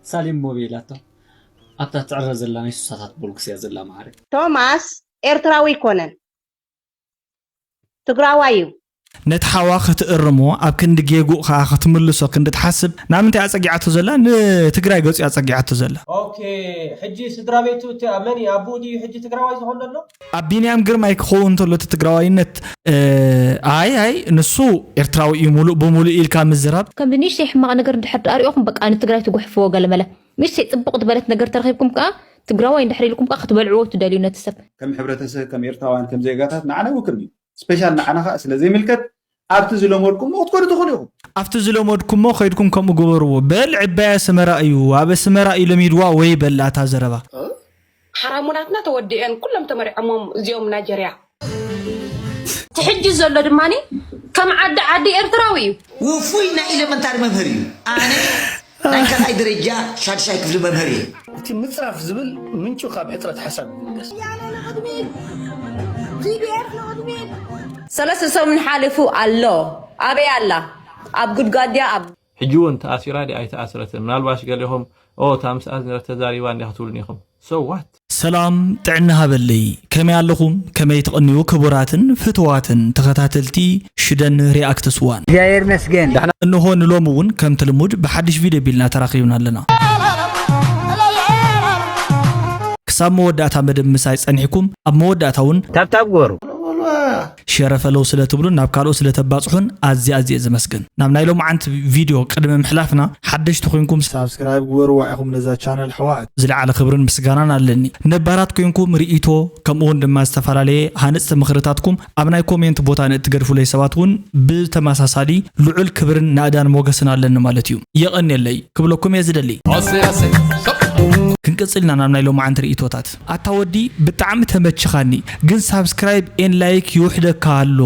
ሳሌም ሞቤ ኢላቶ ኣብታ ትዕረ ዘላ ናይ ሱሳታት ቦልክስ እያ ዘላ መዓረይ። ቶማስ ኤርትራዊ ኣይኮነን፣ ትግራዋይ እዩ። ነቲ ሓዋ ክትእርሞ ኣብ ክንዲ ጌጉእ ከኣ ክትምልሶ ክንዲ ትሓስብ ናምንታይ ኣጸጊዓቶ ዘላ ንትግራይ ገጹ ኣጸጊዓቶ ዘላ። ኦኬ ሕጂ ስድራ ቤቱ እቲ መን እዩ ኣቡኡ ድዩ ሕጂ ትግራዋይ ዝኾን ዘሎ? ኣብ ቢንያም ግርማይ ክኸውን እንተሎ እቲ ትግራዋይነት ኣይ ኣይ ንሱ ኤርትራዊ እዩ ሙሉእ ብሙሉእ ኢልካ ምዝራብ። ከምዚ ንእሽተይ ሕማቕ ነገር እንድሕር ደኣ ሪኦኹም በቃ ንትግራይ ትጉሕፍዎ ገለመለ። ንእሽተይ ጽቡቕ ዝበለት ነገር ተረኺብኩም ከኣ ትግራዋይ እንድሕር ኢልኩም ከኣ ክትበልዕዎ ትደልዩ ነቲ ሰብ። ከም ሕብረተሰብ ከም ኤርትራውያን ከም ዜጋታት ንዓና ይውክል እዩ። ስፔሻል ንዓና ከኣ ስለ ዘይምልከት ኣብቲ ዝለመድኩሞ ክትኮዱ ትኽእሉ ኢኹም። ኣብቲ ዝለመድኩሞ ከይድኩም ከምኡ ግበርዎ። በል ዕባይ ኣስመራ እዩ ኣብ ኣስመራ እዩ ለሚድዋ ወይ በል ኣታ ዘረባ። ሓራሙናትና ተወዲኤን ኩሎም ተመሪዖሞም እዚኦም ናይጀርያ። ትሕጂ ዘሎ ድማ ከም ዓዲ ዓዲ ኤርትራዊ እዩ። ውፉይ ናይ ኢለመንታሪ መምህር እዩ። ኣነ ናይ ካልኣይ ደረጃ ሻድሻይ ክፍሊ መምህር እየ። እቲ ምፅራፍ ዝብል ምንጩ ካብ ሕፅረት ሓሳብ ይብገስ። ሰለስተ ሰሙን ሓሊፉ ኣሎ። ኣበይ ኣላ? ኣብ ጉድጓድ ድያ? ኣብ ሕጂ እውን ተኣሲራ ድያ ኣይተኣስረትን? ምናልባሽ ገሊኹም ኦ እታ ምስኣ ዝነበረት ተዛሪባ እንድያ ክትብሉኒ ኢኹም። So what? ሰላም ጥዕና ሃበለይ ከመይ ኣለኹም ከመይ ትቕንዩ ክቡራትን ፍትዋትን ተኸታተልቲ ሽደን ሪኣክትስ ዋን እግዚኣብሔር ይመስገን እንሆ ንሎሚ እውን ከምቲ ልሙድ ብሓድሽ ቪድዮ ቢልና ተራኺብና ኣለና ክሳብ መወዳእታ መደብ ምሳይ ጸኒሕኩም ኣብ መወዳእታ እውን ታብታብ ግበሩ ሸረ ፈለው ስለ ትብሉን ናብ ካልኦት ስለ ተባጽሑን ኣዝየ ኣዝየ ዘመስግን። ናብ ናይ ሎምዓንቲ ቪድዮ ቅድሚ ምሕላፍና ሓደሽቲ ኮይንኩም ሳብስክራይብ ግበርዋ ኢኹም ነዛ ቻነል ኣሕዋት። ዝለዓለ ክብርን ምስጋናን ኣለኒ። ነባራት ኮይንኩም ርኢቶ ከምኡ እውን ድማ ዝተፈላለየ ሃነፅቲ ምኽርታትኩም ኣብ ናይ ኮሜንት ቦታ ንእትገድፉለይ ሰባት እውን ብተመሳሳሊ ልዑል ክብርን ናእዳን ሞገስን ኣለኒ ማለት እዩ። የቐንየለይ ክብለኩም እየ ዝደሊ። ክንቅፅል ኢና ናብ ናይ ሎምዓንቲ ርኢቶታት። ኣታ ወዲ ብጣዕሚ ተመችኻኒ ግን ሳብስክራይብ ኤን ላይክ ይውሕደካ ኣሎ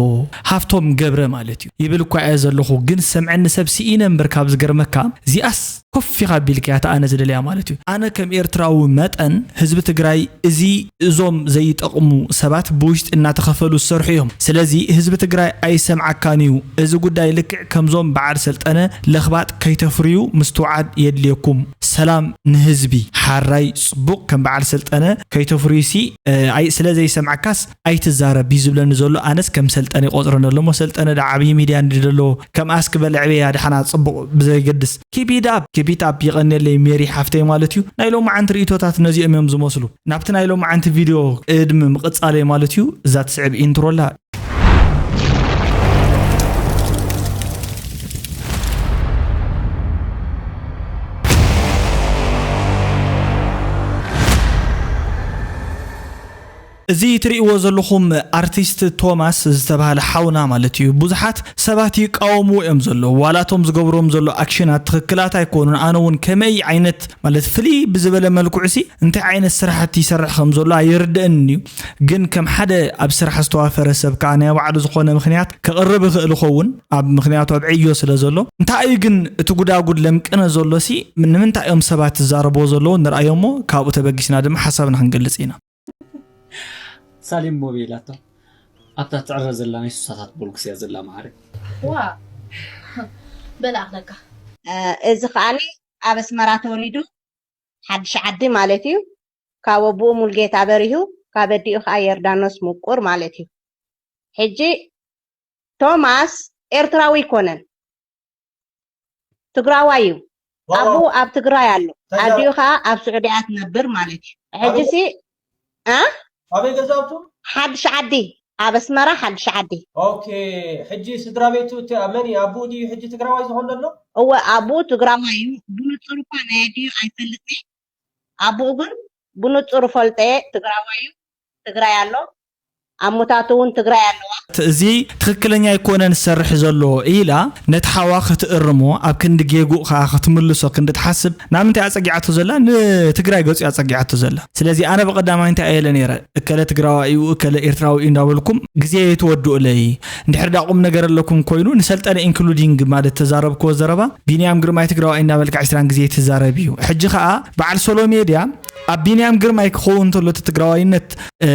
ሃፍቶም ገብረ ማለት እዩ ይብል እኳ እየ ዘለኹ ግን ሰምዐኒ ሰብ ስኢነ እምበር ካብ ዝገርመካ እዚኣስ ኮፍ ኢኻ ኣቢልካያ እታ ኣነ ዝደልያ ማለት እዩ ኣነ ከም ኤርትራዊ መጠን ህዝቢ ትግራይ እዚ እዞም ዘይጠቕሙ ሰባት ብውሽጢ እናተኸፈሉ ዝሰርሑ እዮም ስለዚ ህዝቢ ትግራይ ኣይሰምዓካን እዩ እዚ ጉዳይ ልክዕ ከምዞም በዓል ሰልጠነ ለኽባጥ ከይተፍርዩ ምስትውዓል የድልየኩም ሰላም ንህዝቢ ሓራይ ጽቡቕ ከም በዓል ሰልጠነ ከይተፍርዩሲ ኣይ ስለ ዘይሰምዓካስ ኣይትዛረብ እዩ ዝብለኒ ዘሎ ኣነስ ከም ሰልጠነ ይቆጽረኒ ኣሎ እሞ ሰልጠነ ዳ ዓብዪ ሚድያ እንዲ ደሎ ከም ኣስክ በለ ዕበያ ድሓና ጽቡቕ ብዘይገድስ keep it up keep it up ይቐንየለይ ሜሪ ሓፍተይ ማለት እዩ ናይ ሎማዓንቲ ርእይቶታት ነዚኦም እዮም ዝመስሉ ናብቲ ናይ ሎማዓንቲ ቪድዮ ቅድሚ ምቕጻለይ ማለት እዩ እዛ ትስዕብ ኢንትሮ ኣላ እዚ ትርእይዎ ዘለኹም ኣርቲስት ቶማስ ዝተባህለ ሓውና ማለት እዩ ብዙሓት ሰባት ይቃወምዎ እዮም ዘለዉ ዋላቶም ዝገብሮም ዘሎ ኣክሽናት ትኽክላት ኣይኮኑን ኣነ እውን ከመይ ዓይነት ማለት ፍልይ ብዝበለ መልክዑ ሲ እንታይ ዓይነት ስራሕቲ ይሰርሕ ከም ዘሎ ኣይርድእንን እዩ ግን ከም ሓደ ኣብ ስራሕ ዝተዋፈረ ሰብ ከዓ ናይ ባዕሉ ዝኾነ ምክንያት ከቕርብ ይኽእል ይኸውን ኣብ ምክንያቱ ኣብ ዕዮ ስለ ዘሎ እንታይ እዩ ግን እቲ ጉዳጉድ ለምቅነ ዘሎ ሲ ንምንታይ እዮም ሰባት ዝዛረብዎ ዘለዉ ንርኣዮ እሞ ካብኡ ተበጊስና ድማ ሓሳብና ክንገልፅ ኢና ሳሌም ሞቤ ኢላቶ ኣብታ ትዕረ ዘላ ናይ ሱሳታት ቦልክስ እያ ዘላ መዓረይ ዋ በል ኣኽለካ እዚ ከዓኒ ኣብ ኣስመራ ተወሊዱ ሓድሽ ዓዲ ማለት እዩ ካብ ኣቦኡ ሙልጌታ በሪሁ ካብ ኣዲኡ ከዓ የርዳኖስ ምቁር ማለት እዩ ሕጂ ቶማስ ኤርትራዊ ኣይኮነን ትግራዋይ እዩ ኣቡ ኣብ ትግራይ ኣሎ ኣዲኡ ከዓ ኣብ ስዑዲያ ትነብር ማለት እዩ ሕጂ ሲ ኣበይ ገዛውቱ ሓድሽ ዓዲ ኣብ ኣስመራ ሓድሽ ዓዲ ኦኬ ሕጂ ስድራ ቤቱ እቲ መን እዩ ኣቡኡ ድዩ ሕጂ ትግራዋይ ዝኾን ዘሎ እወ ኣቡኡ ትግራዋይ እዩ ብንፁር እኳ ናይ ኣዲኡ ኣይፈልጥን ኣቡኡ ግን ብንፁር እፈልጦ እየ ትግራዋይ እዩ ትግራይ ኣሎ ኣሞታቱ እውን ትግራይ ኣለዋ። እዚ ትኽክለኛ ኣይኮነን ዝሰርሕ ዘሎ ኢላ ነቲ ሓዋ ክትእርሞ ኣብ ክንዲ ጌጉኡ ከዓ ክትምልሶ ክንዲ ትሓስብ ናምንታይ ኣፀጊዓቶ ዘላ ንትግራይ ገፁ ኣፀጊዓቶ ዘላ ስለዚ ኣነ ብቐዳማይ እንታይ እየ ኢለ ነይረ እከለ ትግራዋይ እዩ እከለ ኤርትራዊ እዩ እንዳበልኩም ግዜ ኣይትወድኡለይ እንድሕር ዳ ቁም ነገር ኣለኩም ኮይኑ ንሰልጠነ ኢንክሉዲንግ ማለት ተዛረብክዎ ዘረባ ቢንያም ግርማይ ትግራዋይ እንዳበልካ ዕስራን ግዜ ትዛረብ እዩ ሕጂ ከዓ በዓል ሶሎ ሜድያ ኣብ ቢንያም ግርማይ ክኸውን እንተሎ እቲ ትግራዋይነት፣ እ፣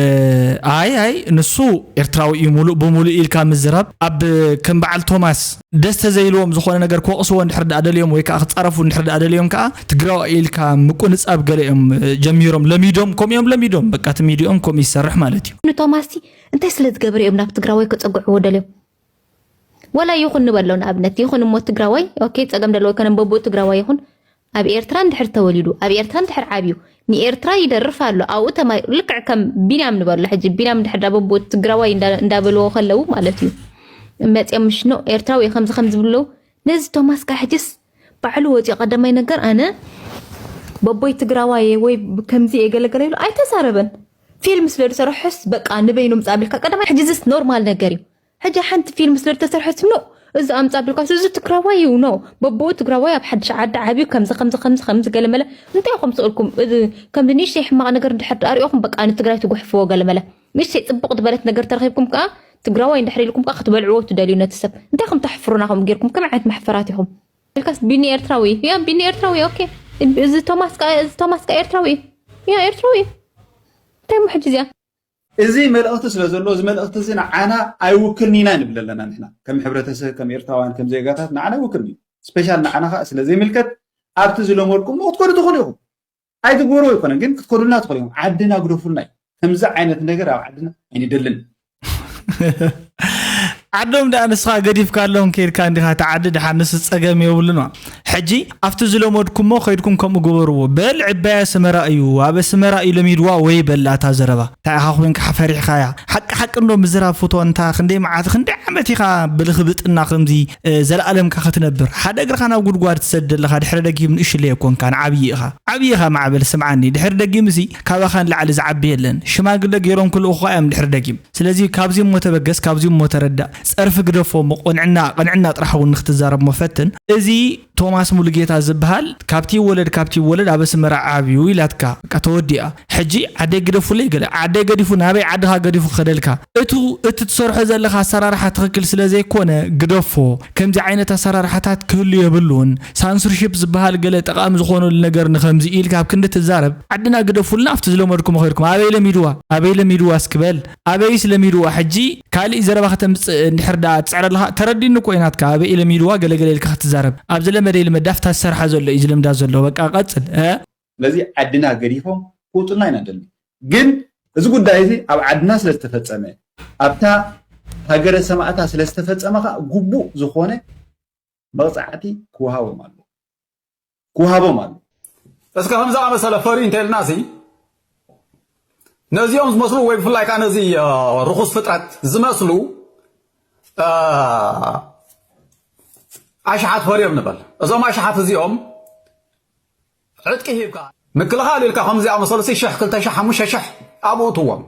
ኣይ ኣይ ንሱ ኤርትራዊ እዩ ሙሉእ ብሙሉእ ኢልካ ምዝራብ፣ ኣብ ከም በዓል ቶማስ ደስ ተዘይልዎም ዝኾነ ነገር ክወቕስዎ እንድሕር ደኣ ደልዮም ወይ ከዓ ክፃረፉ እንድሕር ደኣ ደልዮም ከዓ ትግራዋይ ኢልካ ምቁንፃብ ገለ እዮም፣ እ፣ ጀሚሮም፣ ለሚዶም፣ ከምኡ እዮም ለሚዶም። በቃ እቲ ሚዲኦም ከምኡ ይሰርሕ ማለት እዩ። ንቶማስቲ እንታይ ስለ ዝገበረ እዮም ናብ ትግራዋይ ከፀግዕዎ ደልዮም? ወላ ይኹን ንበሎ፣ ንኣብነት ይኹን እሞ ትግራዋይ፣ ኦኬ፣ ፀገም ደለዎ ኣይኮነን፣ በቦ ትግራዋይ ይኹን፣ ኣብ ኤርትራ እንድሕር ተወሊዱ፣ ኣብ ኤርትራ እንድሕር ዓብዩ፣ ንኤርትራ ይደርፍ ኣሎ፣ ኣብኡ ተማሂሩ፣ ልክዕ ከም ቢንያም ንበሎ ሕጂ፣ ቢንያም እንድሕር ዳ በቦ ትግራዋይ እንዳ- እንዳበልዎ ከለዉ ማለት እዩ፣ መፅኦም ምሽ ኖ ኤርትራዊ ከምዚ ከም ዝብለው፣ ነዚ ቶማስ ካ ሕጅስ ባዕሉ ወፂኦ ቀዳማይ ነገር ኣነ በቦይ ትግራዋይ ወይ ከምዚ የገለገለ ኢሉ ኣይተዛረበን። ፊልም ስለ ዝሰርሕስ በቃ ንበይኑ ምፃ ኣቢልካ ቀዳማይ ሕጂ ዝስ ኖርማል ነገር እዩ። ሕጂ ሓንቲ ፊልም ስለ ዝተሰርሐት ኖ እዚ ኣምፃ ኣቢልካ እዚ ትግራዋይ እዩ ኖ በቦኡ ትግራዋይ ኣብ ሓድሽ ዓዲ ዓብዩ ከምዚ ከምዚ ከምዚ ከምዚ ገለመለ እንታይ ኢኹም ስእልኩም እዚ ከምዚ ንእሽተይ ሕማቕ ነገር እንድሕር ዳኣ ሪኦኹም በቃ ንትግራይ ትጉሕፍዎ ገለመለ ንእሽተይ ፅቡቕ ዝበለት ነገር ተረኺብኩም ከዓ ትግራዋይ እንድሕር ኢልኩም ከዓ ክትበልዕዎ ትደልዩ ነቲ ሰብ እንታይ ኢኹም ተሕፍሩና ከምኡ ጌርኩም ከመይ ዓይነት መሕፈራት ኢኹም ኢልካስ ቢኒ ኤርትራዊ እዩ። ያ ቢኒ ኤርትራዊ እዩ። ኦኬ እዚ ቶማስ ከ እዚ ቶማስ ከ ኤርትራዊ እዩ። ያ ኤርትራዊ እዩ። እንታይ እሞ ሕጂ እዚኣ እዚ መልእኽቲ ስለ ዘሎ እዚ መልእኽቲ እዚ ንዓና ኣይውክልን ኢና ንብል ኣለና ንሕና ከም ሕብረተሰብ ከም ኤርትራውያን ከም ዜጋታት ንዓና ኣይውክልን እዩ። ስፔሻል ንዓና ከዓ ስለ ዘይምልከት ኣብቲ ዝለመድኩም ክትኮዱ ትኽእሉ ኢኹም። ኣይትግበርዎ ኣይኮነን ግን ክትኮዱልና ትኽእሉ ኢኹም። ዓድና ግደፉልና እዩ። ከምዚ ዓይነት ነገር ኣብ ዓድና ኣይንደልን። ዓዶም ደኣ ንስኻ ገዲፍካሎም ከይድካ እንዲኻ እቲ ዓዲ ደሓን ንሱ ጸገም የብሉን ሕጂ ኣብቲ ዝለመድኩሞ ከይድኩም ከምኡ ግበርዎ በል ዕባይ ኣስመራ እዩ ኣብ ኣስመራ እዩ ለሚድዋ ወይ በል ኣታ ዘረባ እንታይ ኢኻ ኮይንካ ፈሪሕኻያ ሓቂ ሓቂ እንዶ ምዝራብ ፍቶ እንታ ክንደይ መዓት ክንደይ ዓመት ኢኻ ብልኽብጥና ከምዚ ዘለኣለምካ ክትነብር ሓደ እግርኻ ናብ ጉድጓድ ትሰድ ዘለኻ ድሕሪ ደጊም ንእሽለየ ኮንካ ንዓብዪ ኢኻ ዓብዪ ኢኻ ማዕበል ስምዓኒ ድሕሪ ደጊምሲ ካባኻ ንላዕሊ ዝዓቢ የለን ሽማግለ ገይሮም ክልእኹኻ እዮም ድሕሪ ደጊም ስለዚ ካብዚ እሞ ተበገስ ካብዚ እሞ ተረዳእ ጸርፊ ግደፎ እሞ ቅንዕና ቅንዕና ጥራሕ እውን ንክትዛረብ እሞ ፈትን እዚ ቶማስ ሙሉጌታ ዝበሃል ካብቲ ይወለድ ካብቲ ይወለድ ኣብ ኣስመራ ዓብዩ ኢላትካ በቃ ተወዲኣ ሕጂ ዓደይ ግደፉለይ ገለ ዓደይ ገዲፉ ናበይ ዓድኻ ገዲፉ ክኸደልካ እቱ እቲ ትሰርሖ ዘለኻ ኣሰራርሓ ትኽክል ስለ ዘይኮነ ግደፎ ከምዚ ዓይነት ኣሰራርሓታት ክህሉ የብሉን ሳንሱርሺፕ ዝበሃል ገለ ጠቓሚ ዝኾነሉ ነገር ንኸምዚ ኢልካ ኣብ ክንዲ ትዛረብ ዓድና ግደፉልና ኣብቲ ዝለመድኩሞ ኸይድኩም ኣበይ ለሚድዋ ኣበይ ለሚድዋ እስኪ በል ኣበይስ ለሚድዋ ሕጂ ካሊእ ዘረባ ከተምፅእ እንድሕር ደኣ ትፅዕር ኣለኻ ተረዲኒ እኮ እዩ ናትካ ኣበይ ለሚድዋ ገለገለ ኢልካ ክትዛረብ ኣብ ዝለመደ ይልመድ ኣብታ ዝሰርሓ ዘሎ እዩ ዝልምዳ ዘሎ በቃ ቀፅል እ ስለዚ ዓድና ገዲፎም ክውጡልና ኢና ንደሊ ግን እዚ ጉዳይ እዚ ኣብ ዓድና ስለ ዝተፈፀመ ኣብታ ሃገረ ሰማእታ ስለ ዝተፈፀመ ከዓ ግቡእ ዝኾነ መቕፃዕቲ ክወሃቦም ኣሎ ክወሃቦም ኣሎ እስከ ከም ዝኣመሰለ ፈርዩ እንተልና ሲ ነዚኦም ዝመስሉ ወይ ብፍላይ ከዓ ነዚ ርኹስ ፍጥረት ዝመስሉ ኣሽሓት ፈርዮም ንበል እዞም ኣሽሓት እዚኦም ዕጥቂ ሂብካ ምክልኻል ኢልካ ከም ዝኣመሰሉ ሲ ሽሕ ክልተ ሽሕ ሓሙሽተ ሽሕ ኣብኡ እትዎም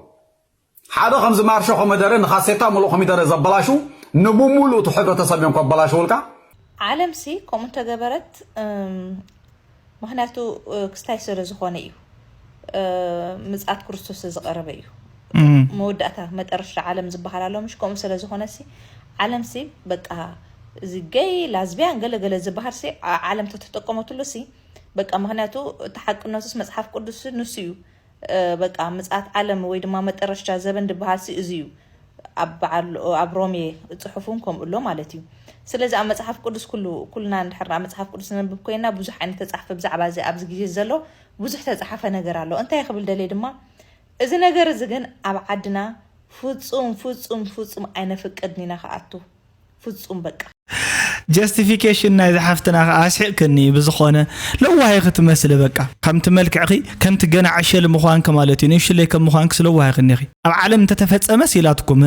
ሓደ ከምዚ ማርሾ ኮመደረ ንኻሴታ ሙሉእ ኮሚደረ ዘበላሹ ንብሙሉእ እቲ ሕብረተሰብ እዮም ከበላሽውልካ። ዓለምሲ ከምኡ እንተገበረት እም፣ ምኽንያቱ እ፣ ክስታይ ስለ ዝኾነ እዩ እ፣ ምጽኣት ክርስቶስ ዝቐረበ እዩ መወዳእታ መጠረሽታ ዓለም ዝበሃል ኣሎ ምሽ ከምኡ ስለ ዝኾነሲ ዓለምሲ በቃ እዚ ገይ ላዝቢያን ገለ ገለ ዝበሃል ሲ ዓ- ዓለም ተተጠቀመትሉ ሲ በቃ ምኽንያቱ እቲ ሓቅነቱስ መጽሓፍ ቅዱስ ንሱ እዩ በቃ ምጽኣት ዓለም ወይ ድማ መጠረሽታ ዘበን ዝበሃል ሲ እዚ እዩ ኣብ በዓል ኣብ ሮሜ ጽሑፍ እውን ከምኡ ኣሎ ማለት እዩ ስለዚ ኣብ መጽሓፍ ቅዱስ ኩሉ ኩልና እንድሕር ኣብ መጽሓፍ ቅዱስ ነንብብ ኮይና ብዙሕ ዓይነት ተጻሕፈ ብዛዕባ እዚ ኣብዚ ግዜ ዘሎ ብዙሕ ተጻሓፈ ነገር ኣሎ እንታይ ክብል ደልየ ድማ እዚ ነገር እዚ ግን ኣብ ዓድና ፍጹም ፍጹም ፍጹም ኣይነፍቅድን ኢና ክኣቱ ፍጹም በቃ ጀስቲፊኬሽን ናይ ዝሓፍትና ከዓ ኣስሒቕክኒ ብዝኾነ ለዋህ ኢኺ ትመስሊ በቃ ከምቲ መልክዕኺ ከምቲ ገና ዕሸል ምዃንኪ ማለት እዩ ንእሽለይ ከም ምዃንኪ ስለዋህ ኢኽኒ ኢኺ ኣብ ዓለም እንተተፈጸመስ ኢላትኩም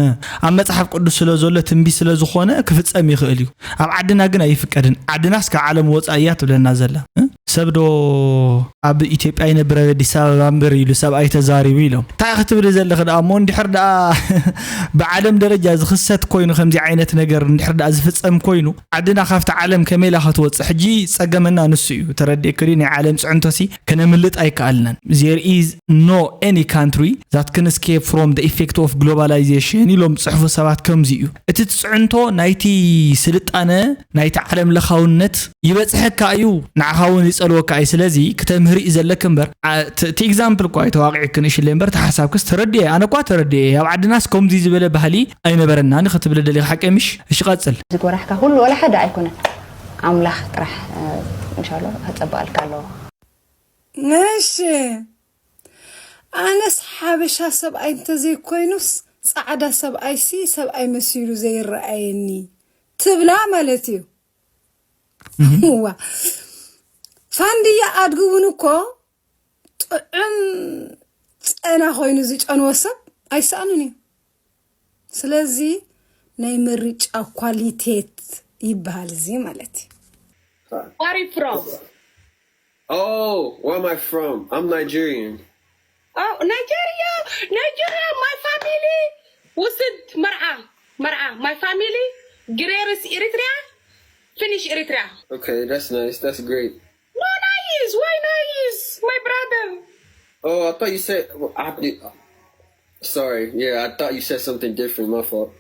ኣብ መጽሓፍ ቅዱስ ስለ ዘሎ ትንቢት ስለ ዝኾነ ክፍጸም ይኽእል እዩ ኣብ ዓድና ግን ኣይፍቀድን ዓድናስ ካብ ዓለም ወፃእ እያ ትብለና ዘላ ሰብ ዶ ኣብ ኢትዮጵያ ይነብር ኣብ ኣዲስ ኣበባ እምበር ኢሉ ሰብኣይ ተዛሪቡ ኢሎም እንታይ ክትብሊ ዘለኺ ደኣ እሞ እንድሕር ደኣ ብዓለም ደረጃ ዝኽሰት ኮይኑ ከምዚ ዓይነት ነገር እንድሕር ደኣ ዝፍፀም ኮይኑ ዓድና ካብቲ ዓለም ከመይ ኢላ ክትወፅእ ሕጂ ፀገመና ንሱ እዩ ተረዲእክዲ ናይ ዓለም ፅዕንቶሲ ክነምልጥ ኣይከኣልናን there is no any country that can escape from the effect of globalization ኢሎም ዝፅሕፉ ሰባት ከምዚ እዩ እቲ ፅዕንቶ ናይቲ ስልጣነ ናይቲ ዓለም ለኻውነት ይበፅሐካ እዩ ንዓኻ እውን ክልወካ እዩ። ስለዚ ክተምህሪ እዩ ዘለክ እምበር፣ ዓ-፣ እቲ፣ እቲ ኤግዛምፕል እኳ እዩ ተዋቂዕክ ንእሽለ እምበር፣ እቲ ሓሳብክስ ተረድኤ። ኣነ እኳ ተረድኤ። ኣብ ዓድናስ ከምዚ ዝበለ ባህሊ ኣይነበረናን ክትብል ደሊኻ ሓቀይ ምሽ? እሺ፣ ቀጽል። ዝጎራሕካ ኩሉ ወላ ሓደ ኣይኮነን። ኣምላኽ ጥራሕ፣ እ፣ እንሻሎ ከጸብቐልካ ኣለዎ። ነሽ ኣነስ ሓበሻ ሰብኣይ እንተዘይኮይኑስ ጻዕዳ ሰብኣይሲ ሰብኣይ መሲሉ ዘይረኣየኒ ትብላ ማለት እዩ። ዋ ፋንድያ ኣድግቡን እኮ ጥዑም ጨና ኮይኑ ዝጨንዎ ሰብ ኣይሰኣኑን እዩ። ስለዚ ናይ ምርጫ ኳሊቴት ይበሃል እዚ ማለት እዩ። Where are you from? Oh, where am I from? I'm Nigerian. Oh, Nigeria! Nigeria, my family! ውስድ መርዓ መርዓ my family ግሬርስ ኤሪትሪያ finish ኤሪትሪያ Okay, that's nice. That's great. No nice! Why nice? My brother! Oh, I thought you said. I, sorry. Yeah, I thought you said something different. My fault.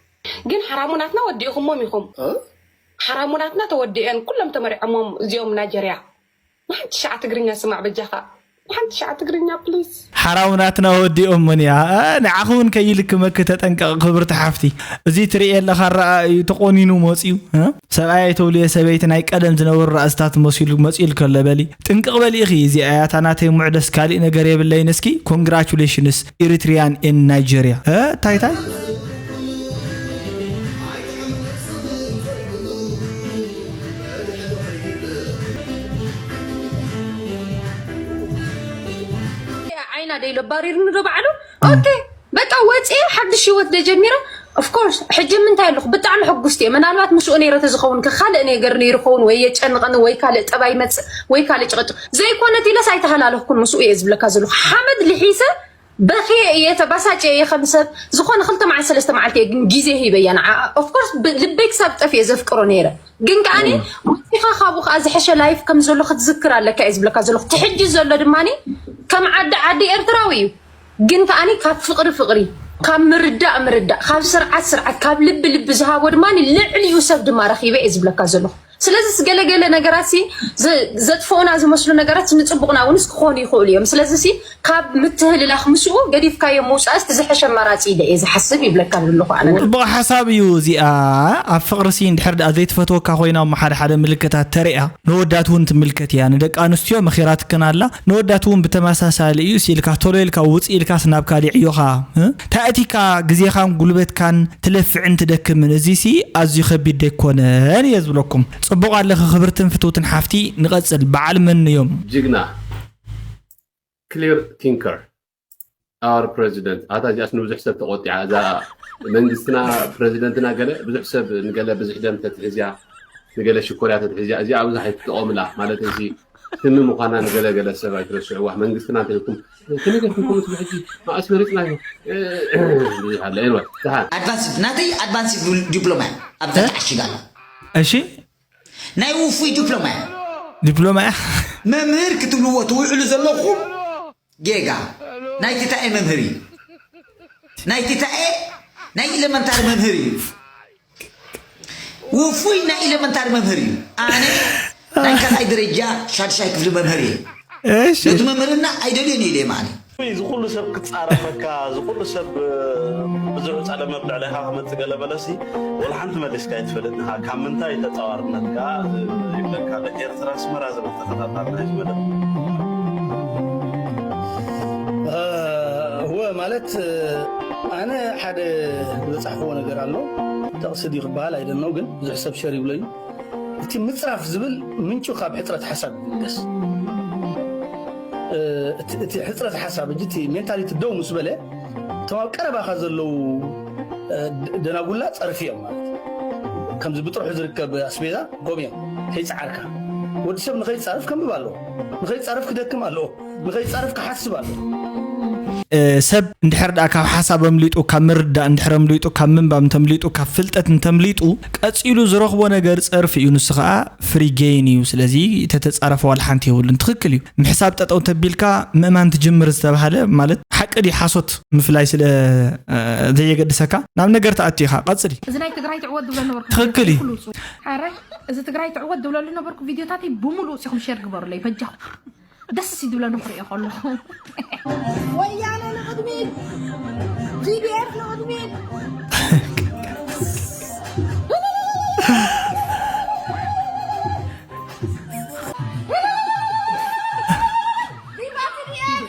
ግን ሓራሙ ናትና ወዲእኹሞም ኢኹም። Huh? ሓራሙ ናትና ተወዲአን ኩሎም ተመሪዖሞም እዚኦም ናይጀርያ። ንሓንቲ ሻዕ ትግርኛ ስማዕ በጃኻ። ንሓንቲ ሻዕ ትግርኛ please። ሓራሙ ናትና ወዲኦሞን እያ። እ፣ ንዓኺ እውን ከይልክመኪ ተጠንቀቒ ክብርቲ ሓፍቲ። እዚ ትርእየ ኣለኻ ኣረኣእዩ ተቖኒኑ መፅዩ። እ? ሰብኣይ ኣይተውልየ ሰበይቲ ናይ ቀደም ዝነበሩ ራእስታት መሲሉ መፅኡ ኢልከሎ በሊ። ጥንቅቕ በሊ ኢኺ። እዚኣ እያ እታ ናተይ ሙዕደስ ካሊእ ነገር የብለይን። እስኪ congratulations Eritrean in Nigeria። እ? እንታይ እንታይ? ዓይና ደይሎ ባሪርኒ ዶ ባዕሉ ኦኬ በቃ ወፅየ ሓድሽ ህይወት ደጀሚረ of course ሕጂ ምንታይ ኣለኹ ብጣዕሚ ሕጉስቲ እየ ምናልባት ምስኡ ነይረ ተዝኸውን ከ ካልእ ነገር ነይሩ ኸውን ወይ የጨንቐኒ ወይ ካልእ ጠባይ መፅእ ወይ ካልእ ጭቕጭቕ ዘይኮነት ኢለስ ኣይተሃላለኽኩን ምስኡ እየ ዝብለካ ዘለኹ ሓመድ ልሒሰ በኽየ እየ ተባሳጭ እየ ከም ሰብ ዝኾነ ክልተ መዓልቲ ሰለስተ መዓልቲ እየ ግን ግዜ ሂበያ ንዓ of course ልበይ ክሳብ ጠፍየ ዘፍቅሮ ነይረ ግን ከዓኒ ወፂኻ ካብኡ ከዓ ዝሐሸ life ከም ዘሎ ክትዝክር ኣለካ እየ ዝብለካ ዘለኹ እቲ ሕጂ ዘሎ ድማ ከም ዓዲ ዓዲ ኤርትራዊ እዩ ግን ከዓኒ ካብ ፍቅሪ ፍቅሪ ካብ ምርዳእ ምርዳእ ካብ ስርዓት ስርዓት ካብ ልቢ ልቢ ዝሃቦ ድማ ልዕሊኡ ሰብ ድማ ረኪበ እየ ዝብለካ ዘለኹ ስለዚስ ገለገለ ነገራት ሲ ዘጥፍኡና ዝመስሉ ነገራት ንፅቡቅና እውን ክኾኑ ይኽእሉ እዮም ስለዚ ሲ ካብ ምትህልላኽ ምስኡ ገዲፍካዮ ምውፃእስ እቲ ዝሐሸ ኣማራፂ ኢለ እየ ዝሓስብ ይብለካ ዘለኹ ኣነ። ፅቡቕ ሓሳብ እዩ። እዚኣ ኣብ ፍቕርሲ እንድሕር ደኣ ዘይትፈትወካ ኮይና እሞ ሓደ ሓደ ምልክታት ተርእያ ንወዳት እውን ትምልከት እያ። ንደቂ ኣንስትዮ መኺራትክን ኣላ። ንወዳት እውን ብተመሳሳሊ እዩ። ሲልካ ቶሎ ኢልካ ውፅእ ኢልካስ ናብ ካሊእ ዕዮኻ እ? ታእቲካ ግዜኻን ጉልበትካን ትለፍዕን ትደክምን። እዚሲ ኣዝዩ ከቢድ ደይኮነን እየ ዝብለኩም። ፅቡቕ ኣለኺ ክብርትን ፍትውትን ሓፍቲ። ንቐፅል። በዓል መን እዮም? ጅግና clear thinker our president ኣታ እዚኣስ ንብዙሕ ሰብ ተቆጢዓ እዛ መንግስትና ፕረዚደንትና ገለ ብዙሕ ሰብ ንገለ ብዙሕ ደም ተትሕዝያ ንገለ ሽኮርያ ተትሕዝያ እዚኣ ብዙሕ ኣይትጠቀምላ ማለት እዚ ስሚ ምኳና ንገለ ገለ ሰብ ኣይትረስዕዋ መንግስትና እንተልኩም ከመይ ጌርኩም ከምኡ ትብሉ ሕጂ መኣስ መሪፅናዮ ብዙሕ ኣለ ኤንወ ደሓን ኣድቫንስ ናተይ ኣድቫንስ ዲፕሎማ ኣብዛ ተዓሺጋ ኣላ እሺ ናይ ውፉይ ዲፕሎማ እያ ዲፕሎማ እያ መምህር ክትብልዎ ትውዕሉ ዘለኹም ጌጋ ናይ ትታኤ መምህር እዩ ናይ ትታኤ ናይ ኢለመንታሪ መምህር እዩ ውፉይ ናይ ኢለመንታሪ መምህር እዩ ኣነ ናይ ካልኣይ ደረጃ ሻድሻይ ክፍሊ መምህር እየ እሺ ነቲ መምህርና ኣይደልዮን እዩ ኢለ ማኒ እዚ ኩሉ ሰብ ክጻረፈካ እዚ ኩሉ ሰብ ብዙሕ ጸለመ ኣብ ልዕሌኻ ክመጽእ ገለ በለሲ ወላ ሓንቲ መሊስካ ኣይትፈልጥን ኢኻ ካብ ምንታይ ተጻዋርነትካ ይብለካ ደቂ ኤርትራ ኣስመራ ዝብል ተኸታታልና እዩ ዝመደብ እወ ማለት ኣነ ሓደ ዝጻሕፍዎ ነገር ኣሎ ጥቕሲ ድዩ ክበሃል ኣይደኖ ግን ብዙሕ ሰብ ሸር ይብሎ እዩ እቲ ምፅራፍ ዝብል ምንጩ ካብ ሕፅረት ሓሳብ ይብገስ እቲ ሕፅረት ሓሳብ እጅ እቲ ሜንታሊቲ ደው ምስ በለ እቶም ኣብ ቀረባኻ ዘለዉ ደናጉላ ፀርፊ እዮም ማለት ከምዚ ብጥርሑ ዝርከብ ኣስቤዛ ከምኡ እዮም ከይፀዓርካ ወዲ ሰብ ንኸይፃረፍ ከንብብ ኣለዎ ንኸይፃረፍ ክደክም ኣለዎ ንኸይፃረፍ ክሓስብ ኣለዎ ሰብ እንድሕር ደኣ ካብ ሓሳብ ኣምሊጡ ካብ ምርዳእ እንድሕር ኣምሊጡ ካብ ምንባብ እንተምሊጡ ካብ ፍልጠት እንተምሊጡ ቀጺሉ ዝረኽቦ ነገር ጸርፊ እዩ። ንሱ ኸኣ ፍሪ ጌይን እዩ። ስለዚ ተተጻረፈ ዋላ ሓንቲ የብሉን። ትኽክል እዩ። ምሕሳብ ጠጠው ተቢልካ ምእማን ትጅምር ዝተባህለ ማለት ሓቂ ድዩ ሓሶት ምፍላይ ስለ ዘየገድሰካ ናብ ነገር ተኣቲ ኢኻ። ቀጽሊ። እዚ ናይ ትግራይ ትዕወት ድብሎ ነበርኩ ትኽክል እዩ። ሓራይ እዚ ትግራይ ትዕወት ድብለሉ ነበርኩ ቪዲዮታተይ ብምሉእ ሲኹም ሸር ግበሩለይ በጃኹም። ደስ ሲድብለኒ ክሪኦ ከለኹ። ወያነ ንቕድሚት፣ ቲዲኤፍ ንቕድሚት። ቪቫ ቲዲኤፍ፣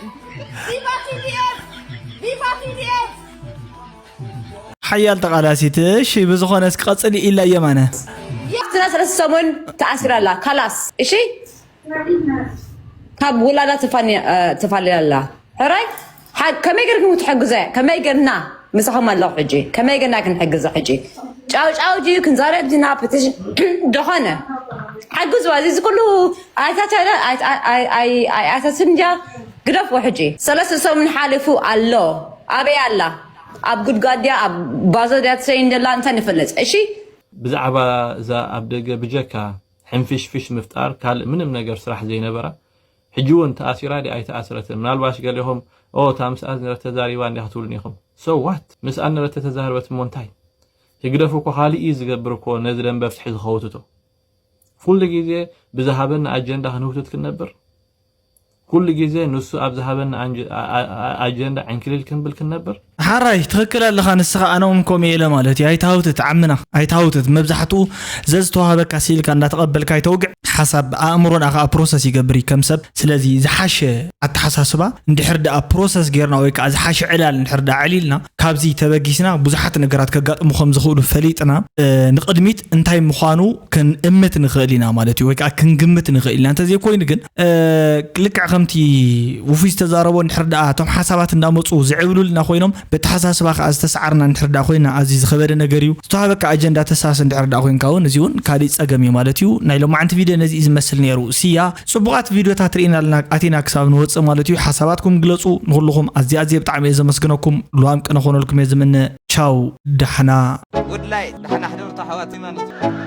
ቪቫ ቲዲኤፍ፣ ቪቫ ቲዲኤፍ። ሓያል ተቓላሲት። እሺ ብዝኾነ እስኪ ቀጽሊ ኢላ የማነ። ትራ ሰለስተ ሰሙን ተኣሲራ ኣላ ካላስ። እሺ ካብ ውላዳ ተፋኒ ተፋልያ ኣላ። ሕራይ ከመይ ገርኩም ክትሕግዘ ከመይ ገርና ምሳኹም ኣለኹ ሕጂ ከመይ ገርና ክንሕግዘ ሕጂ ጫው ጫው ድዩ ክንዛረብ ዲና ፕቲሽን ደኾነ ሓግዝዋ እዚ ኩሉ ኣይታቻለ ኣይኣሳስን ድያ ግደፍዎ ሕጂ ሰለስተ ሰሙን ሓሊፉ ኣሎ ኣበይ ኣላ ኣብ ጉድጓድ ድያ ኣብ ባዞ ድያ ትሰይን ደላ እንታይ ንፈልጥ እሺ ብዛዕባ እዛ ኣብ ደገ ብጀካ ሕንፍሽፍሽ ምፍጣር ካልእ ምንም ነገር ስራሕ ዘይነበራ ሕጂ እውን ተኣሲራ ድያ ኣይተኣስረትን ምናልባሽ ገሊኹም ኦ እታ ምስኣ ዝነበረት ተዛሪባ እንድያ ክትብሉኒ ኢኹም so what ምስኣ ዝነበረት ተተዛረበት እሞ እንታይ ህግደፍ እኮ ካሊእ እዩ ዝገብር እኮ ነዚ ደንበ ፍትሒ ዝኸውትቶ ኩሉ ግዜ ብዝሃበና ኣጀንዳ ክንህውትት ክንነብር ኩሉ ግዜ ንሱ ኣብ ዝሃበና ኣጀንዳ ዕንክሊል ክንብል ክንነብር ሓራይ ትኽክል ኣለኻ ንስኻ ኣነ እውን ከምኡ ኢለ ማለት እዩ ኣይትሃውትት ዓምና ኣይትሃውትት መብዛሕትኡ ዘዝተዋህበካ ስኢልካ እንዳተቐበልካ ኣይተውግዕ ሓሳብ ኣእምሮና ከዓ ፕሮሰስ ይገብር እዩ ከም ሰብ ስለዚ ዝሓሸ ኣተሓሳስባ እንድሕር ደኣ ፕሮሰስ ጌርና ወይ ከዓ ዝሓሸ ዕላል እንድሕር ደኣ ኣዕሊልና ካብዚ ተበጊስና ብዙሓት ነገራት ከጋጥሙ ከም ዝኽእሉ ፈሊጥና ንቕድሚት እንታይ ምዃኑ ክንእምት ንኽእል ኢና ማለት እዩ ወይ ከዓ ክንግምት ንኽእል ኢና እንተዘይኮይኑ ግን ልክዕ ከምቲ ውፉይ ዝተዛረቦ እንድሕር ደኣ እቶም ሓሳባት እንዳመፁ ዝዕብሉልና ኮይኖም በተሓሳስባ ከዓ ዝተሰዓርና እንድሕር ደኣ ኮይና ኣዝዩ ዝኸበደ ነገር እዩ ዝተዋሃበካ ኣጀንዳ ተሳስ እንድሕር ደኣ ኮይንካ እውን እዚ እውን ካሊእ ፀገም እዩ ማለት እዩ ናይ ሎማዓንቲ ቪድዮ ነዚ እዩ ዝመስል ነይሩ ስያ ፅቡቓት ቪድዮታት ርኢና ኣለና ኣቲና ክሳብ ንወፅእ ማለት እዩ ሓሳባትኩም ግለፁ ንኩልኹም ኣዝየ ኣዝየ ብጣዕሚ እየ ዘመስግነኩም ልዋም ቅነ ኮነልኩም እየ ዝምነ ቻው ዳሕና ጉድላይ ዳሕና ሕደሩ ኣሕዋት ሃይማኖት